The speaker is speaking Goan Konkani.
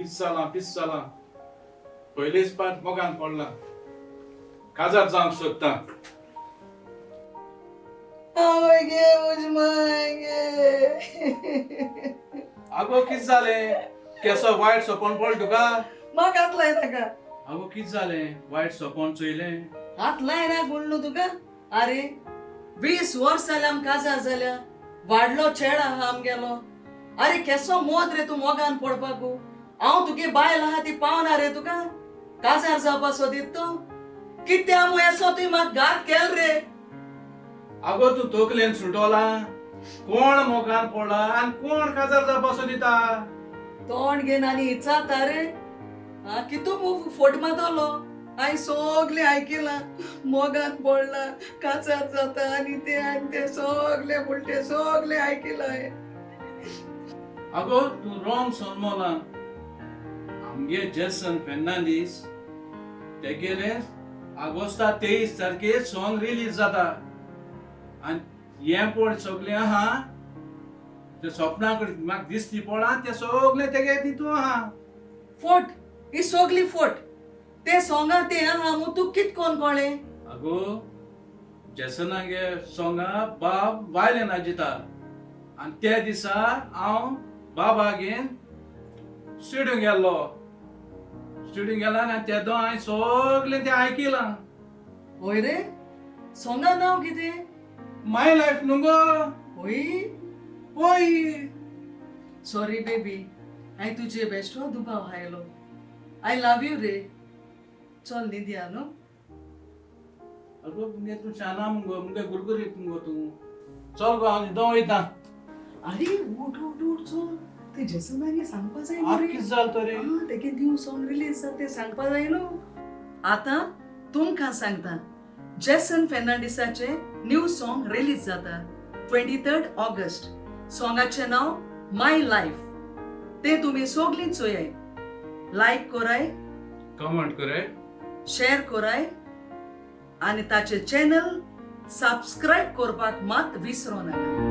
पिस जालां पिस जालां. पयलेच पाट मोगान पडलां, काजार जावंक सोदता. आवय गे म्हजी माय गे. आगो कित जालें? केसो वायट सपन पडलें तुका? म्हाका हात लाय नाका. आगो कित जालें? वायट सपन चोयलें? हात लायना म्हणलो तुका. आरे 20 वर्स जाल्या आम काजार जाल्या, वाडलो चेड आहा आमगेलो. आरे केसो मोद रे तूं मोगान पडपाकू? हांव तुगे बायल आहा ती पावना रे तुका? काजार जावपा सोदीत तूं? कित्या मु येसो तुवें म्हाका घात केल रे? आगो तूं तकलेन सुटोला? कोण मोगान पडला आनी कोण काजार जावपा सोदिता? तोंड घेन आनी इचाता रे. हा कितू मु फोट मातलो? हांवें सगलें आयकिलां. मोगान पडला, काजार जाता आनी तें आनी तें सगलें म्हणटे सगलें आयकिलां हांवें. आगो तूं रॉंग समजला. आमगे जेसन फेर्नांडीस तेगेले आगोस्ता 23 तारखेर सॉंग रिलीज जाता आनी हें पळय सगलें आहा ते सपना कडेन म्हाका दिसती पडा तें सगलें तेगे तितू आहा. फोट ही सगली फोट. ते सोंगा ते आहा मु तूं कित कोन कळ्ळें? आगो जेसनागे सोंगा बाब वायलें नाजिता आनी त्या दिसा हांव बाबागेर स्टुडियो गेल्लो. स्टुडियो गेला आनी तेदो हांवें सगलें तें आयकिलां. हय रे, सोंगा नांव कितें? माय लायफ न्हू गो. हय. ओय. सॉरी बेबी, हांवें तुजे बेश्टो दुबाव आयलो. I love you रे. चल न्हिदया न्हू. आगो मुगे तूं शाना मुगो, मुगे गुरगुरीत मुगो तूं. चल गो, हांव न्हिदों वयता. आरे उठ उठ उठ, चल. ते जेसनागे सांगपा जाय न्हू आतां रे. कितें जालें तर? आं, तेगे न्यू सॉंग रिलीज जाता तें सांगपा जाय न्हू. आतां तुमकां सांगता, जेसन फेर्नांडीसाचें न्यू सॉंग रिलीज जाता 23 ऑगस्ट. सॉंगाचें नांव माय लायफ. तें तुमी सोगलीं चोयाय, लायक कोराय, कमेंट करे, शेअर कोराय आनी ताचें चॅनल सबस्क्रायब करपाक मात विसरो नाका.